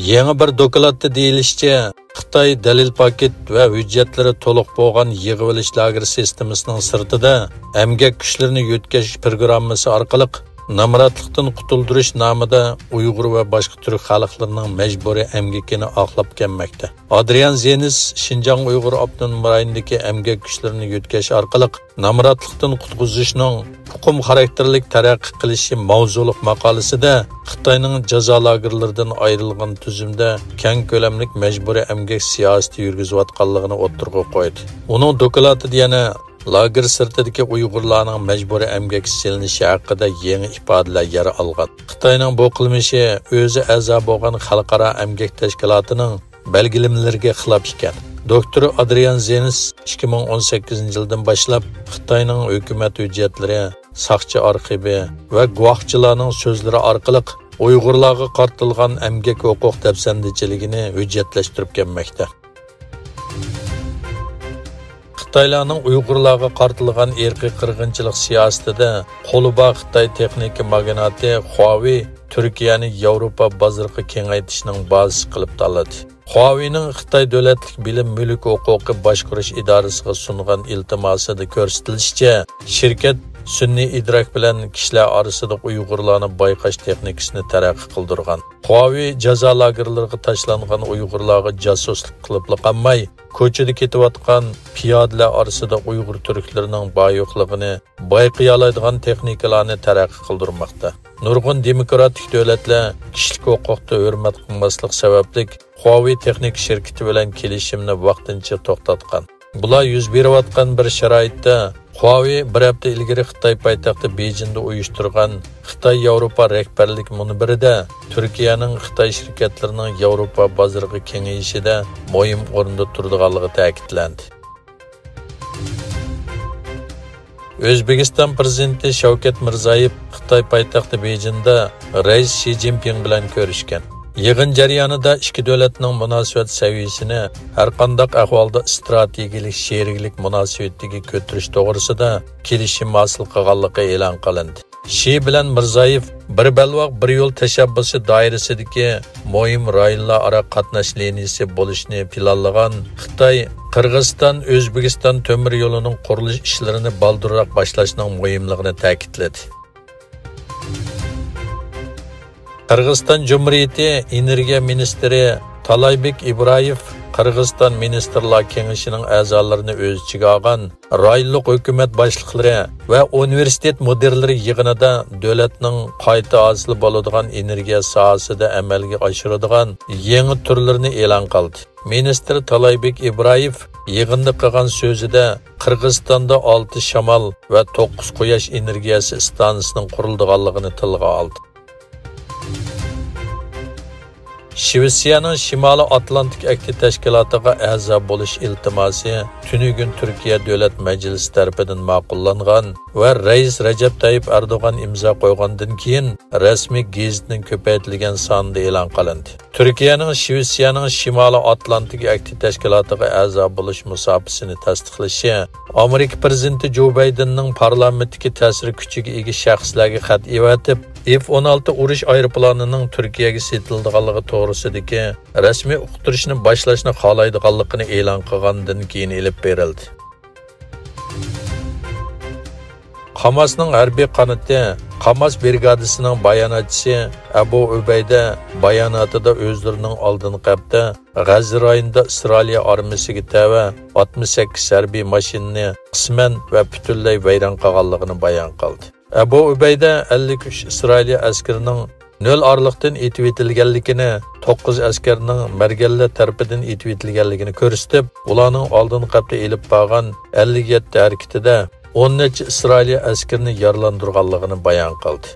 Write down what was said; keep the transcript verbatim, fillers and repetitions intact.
يېڭى بىر دوكلاتتا دېيىلىشىچە، خىتاي دەلىل پاكىت ۋە ھۆججەتلىرى تولۇق بولغان يىغىۋېلىش لاگېر سىستېمىسىنىڭ سىرتىدا ئەمگەك كۈچلىرىنى يۆتكەش پىروگراممىسى ئارقىلىق نامراتلىقتىن قۇتۇلدۇرۇش نامىدا ئۇيغۇر ۋە باشقا تۈرك خەلقلىرىنىڭ مەجبۇرىي ئەمگىكىنى ئاقلاپ كەلمەكتە. ئادرىيان زېنس شىنجاڭ ئۇيغۇر ئاپتونوم رايونىدىكى ئەمگەك كۈچلىرىنى يۆتكەش ئارقىلىق نامراتلىقتىن قۇتقۇزۇشنىڭ ئۇقۇم خاراكتېرلىك تەرەققىي قىلىشى ماۋزۇلۇق ماقالىسىدە خىتاينىڭ جازا لاگېرلىرىدىن ئايرىلغان تۈزۈمدە كەڭ كۆلەملىك مەجبۇرىي ئەمگەك سىياسىتى يۈرگۈزۈۋاتقانلىقىنى ئوتتۇرىغا قويدى. ئۇنىڭ دوكلاتىدا يەنە لاگېر سىرتىدىكى ئۇيغۇرلارنىڭ مەجبۇرىي ئەمگەككە سېلىنىشى ھەققىدە يېڭى ئىپادىلەر يەر ئالغان. خىتاينىڭ بۇ قىلمىشى ئۆزى ئەزا بولغان خەلقئارا ئەمگەك تەشكىلاتىنىڭ بەلگىلىمىلىرىگە خىلاپ ئىكەن. دوكتور ئادرىيان زېنس ئىككى مىڭ ئون سەككىزىنچى يىلدىن باشلاپ خىتاينىڭ ھۆكۈمەت ھۆججەتلىرى، ساقچى ئارخىپى ۋە گۇۋاھچىلارنىڭ سۆزلىرى ئارقىلىق ئۇيغۇرلارغا قارىتىلغان ئەمگەك ھوقۇق دەپسەندىچىلىكىنى ھۆججەتلەشتۈرۈپ كەلمەكتە. خىتايلارنىڭ ئۇيغۇرلارغا قارىتىلغان ئىرقىي قىرغىنچىلىق سىياسىتىدە قولى بار خىتاي تېخنىكا ماگناتى خۇاۋېي تۈركىيەنى ياۋروپا بازىرىغا كېڭەيتىشنىڭ بازىسى قىلىپ تاللىدى. خۇاۋېينىڭ خىتاي دۆلەتلىك بىلىم مۈلۈك ھوقۇقى باشقۇرۇش ئىدارىسىغا سۇنغان ئىلتىماسىدا كۆرسىتىلىشىچە، شىركەت سۈنئىي ئىدراك بىلەن كىشىلەر ئارىسىدا ئۇيغۇرلارنى بايقاش تېخنىكىسىنى تەرەققىي قىلدۇرغان. خۇاۋېي جازا لاگېرلىرىغا تاشلانغان ئۇيغۇرلارغا جاسۇسلۇق قىلىپلا قالماي، كوچىدا كېتىۋاتقان پىيادىلەر ئارىسىدا ئۇيغۇر تۈركلىرىنىڭ بار-يوقلۇقىنى بايقىيالايدىغان تېخنىكىلارنى تەرەققىي قىلدۇرماقتا. نۇرغۇن دېموكراتىك دۆلەتلەر كىشىلىك ھوقۇقتا ھۆرمەت قىلماسلىق سەۋەبلىك، خۇاۋېي تېخنىكا شىركىتى بىلەن كېلىشىمنى ۋاقتىنچە توختاتقان. بۇلار يۈز بېرىۋاتقان بىر شارائىتتا، خۇاۋېي بىر ھەپتە ئىلگىرى خىتاي پايتەختى بېيجىڭدا ئۇيۇشتۇرغان خىتاي ياۋروپا رەھبەرلىك مۇنبىرىدە تۈركىيەنىڭ خىتاي شىركەتلىرىنىڭ ياۋروپا بازىرىغا كېڭىيىشىدە مۇھىم ئورۇندا تۇرىدىغانلىقى تەكىتلەندى. ئۆزبېكىستان پىرېزىدېنتى شەۋكەت مىرزىيېۋ خىتاي پايتەختى بېيجىڭدا رەئىس شى جىنپىڭ بىلەن كۆرۈشكەن. يىغىن جەريانىدا ئىككى دۆلەتنىڭ مۇناسىۋەت سەۋىيەسىنى ھەرقانداق ئەھۋالدا ئىستراتېگىيەلىك شېرىكلىك مۇناسىۋىتىگە كۆتۈرۈش توغرىسىدا كېلىشىم ھاسىل قىلغانلىقى ئېلان قىلىندى. شى بىلەن مىرزىيېۋ بىر بەلباغ، بىر يول تەشەببۇسى دائىرىسىدىكى مۇھىم رايونلار ئارا قاتناش لىنىيىسى بولۇشنى پىلانلىغان خىتاي، قىرغىزىستان، ئۆزبېكىستان تۆمۈر يولىنىڭ قۇرۇلۇش ئىشلىرىنى بالدۇرراق باشلاشنىڭ مۇھىملىقىنى تەكىتلىدى. قىرغىزىستان جۇمھۇرىيىتى ئېنېرگىيە مىنىستىرى تالايبېك ئىبرايېۋ قىرغىزىستان مىنىستىرلار كېڭىشىنىڭ ئەزالىرىنى ئۆز ئىچىگە ئالغان رايونلۇق ھۆكۈمەت باشلىقلىرى ۋە ئۇنىۋېرسىتېت مۇدىرلىرى يىغىنىدا دۆلەتنىڭ قايتا ھاسىل بولىدىغان ئېنېرگىيە ساھەسىدە ئەمەلگە ئاشۇرىدىغان يېڭى تۈرلىرىنى ئېلان قىلدى. مىنىستىر تالايبېك ئىبرايېۋ يىغىندا قىلغان سۆزىدە، قىرغىزىستاندا ئالتە شامال ۋە توققۇز قۇياش ئېنېرگىيەسى ئىستانسىسىنىڭ قۇرۇلىدىغانلىقىنى تىلغا ئالدى. شىۋېتسىيەنىڭ شىمالىي ئاتلانتىك ئەھدى تەشكىلاتىغا ئەزا بولۇش ئىلتىماسى تۈنۈگۈن تۈركىيە دۆلەت مەجلىسى تەرىپىدىن ماقۇللانغان ۋە رەئىس رەجەپ تايىپ ئەردوغان ئىمزا قويغاندىن كېيىن، رەسمىي گېزىتنىڭ كۆپەيتىلگەن سانىدا ئېلان قىلىندى. تۈركىيەنىڭ شىۋېتسىيەنىڭ شىمالىي ئاتلانتىك ئەھدى تەشكىلاتىغا ئەزا بولۇش مۇساپىسىنى تەستىقلىشى، ئامېرىكا پىرېزىدېنتى جو بايدېننىڭ پارلامېنتتىكى تەسىر كۈچىگە ئىگە شەخسلەرگە خەت ئېۋەتىپ، ئېف ئون ئالتە ئۇرۇش ئايروپىلانىنىڭ تۈركىيەگە سېتىلىدىغانلىقى توغرىسىدىكى رەسمىي ئۇقتۇرۇشنى باشلاشنى خالايدىغانلىقىنى ئېلان قىلغاندىن كېيىن ئېلىپ بېرىلدى. قاماسنىڭ ھەربىي قانىتى، قاماس برىگادىسىنىڭ باياناتچىسى ئەبۇ ئۈبەيدە باياناتىدا ئۆزلىرىنىڭ ئالدىنقى ھەپتە غەززە رايونىدا ئىسرائىلىيە ئارمىيىسىگە تەۋە ئاتمىش سەككىز ھەربىي ماشىنىنى قىسمەن ۋە پۈتۈنلەي ۋەيران قىلغانلىقىنى بايان قىلدى. ئەبۇ ئۈبەيدە ئەللىك ئۈچ ئىسرائىلىيە ئەسكىرىنىڭ نۆل ئارىلىقتىن ئېتىۋېتىلگەنلىكىنى، توققۇز ئەسكەرنىڭ مەرگەنلەر تەرىپىدىن ئېتىۋېتىلگەنلىكىنى كۆرسىتىپ، ئۇلارنىڭ ئالدىنقى ھەپتە ئېلىپ بارغان ئەللىك يەتتە ھەرىكىتىدە ئون نەچچە ئىسرائىلىيە ئەسكىرىنى يارىلاندۇرغانلىقىنى بايان قىلدى.